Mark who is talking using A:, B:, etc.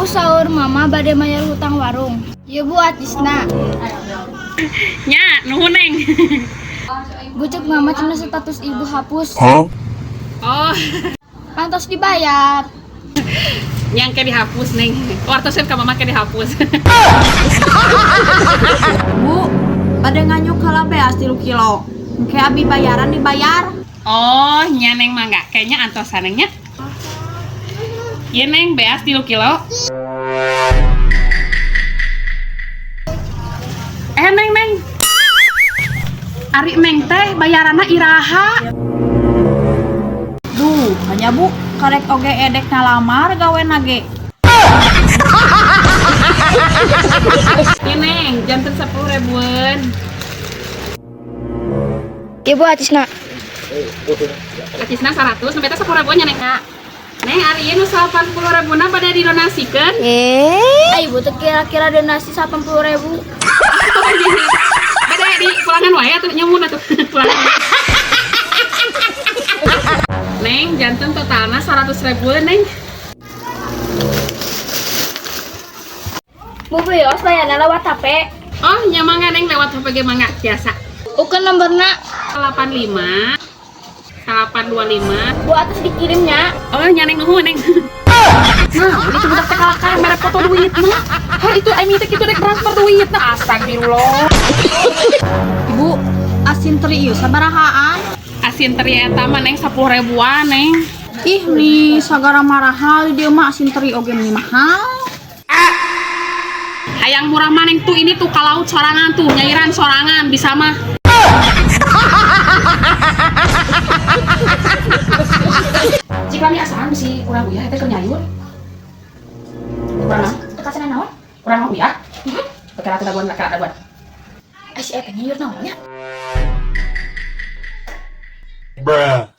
A: Bu, saur Mama bade mayar hutang warung. Ieu, Bu, acisna.
B: Nya, nuhun, Neng.
A: Bu, cek Mama cenah status Ibu hapus.
B: Oh,
A: Pantos dibayar.
B: Yang ke dihapus, Neng. Wartosan ka Mama ke dihapus.
C: Bu, bade nganyuk heula beas 3 kilo. Engke abi bayaran dibayar.
B: Oh, nya, Neng, mangga. Kayaknya antosan, Neng, nya. Iya, Neng, beas 3 kilo. Eh, Neng, Neng. Ari Neng teh bayaranna iraha?
C: Duh, hanya Bu, karek oge edek ngalamar gawe nage.
B: Iya, Neng, janten 10 ribuan.
A: Ieu, Bu, acisna.
B: Acisna 100, sampai teh 10 ribuan nya, Neng. Neng, ari ieu nu 80 ribuna pada didonasikeun.
A: Eh, Ibu teh kira-kira donasi 80 ribu.
B: Bade di pulangan wae atuh, nyemun atuh. Pulangan. Neng, janten totalna 100 ribuan, Neng.
A: Bu, bios bayarna lewat HP.
B: Oh, nya mangga, Neng, lewat HP ge mangga biasa.
A: Ukeun nomorna.
B: 85 825.
A: Bu, atas dikirimnya.
B: Oh, nya, Neng, nuhun, Neng. Nah, ini budak teh kalakar mere foto duit mah. Har itu aing teh kitu rek transfer duit. Nah, astagfirullah.
C: Ibu, asin teri ieu sabarahaan?
B: Asin teri eta mah, Neng, 10 ribuan, Neng.
C: Ih, nih sagara marahal di dieu mah asin teri oge meni mahal.
B: Hayang murah mah, Neng, tuh ini tuh ka laut sorangan tuh, nyairan sorangan bisa mah. Jika mi asaan si kurang uyah teh keur nyayur. Kurang
A: Tekasan naon?
B: Kurang uyah. Heeh. Kira daguan, kira daguan.
A: Eh, si eta nyayur naon nya?
D: Bruh.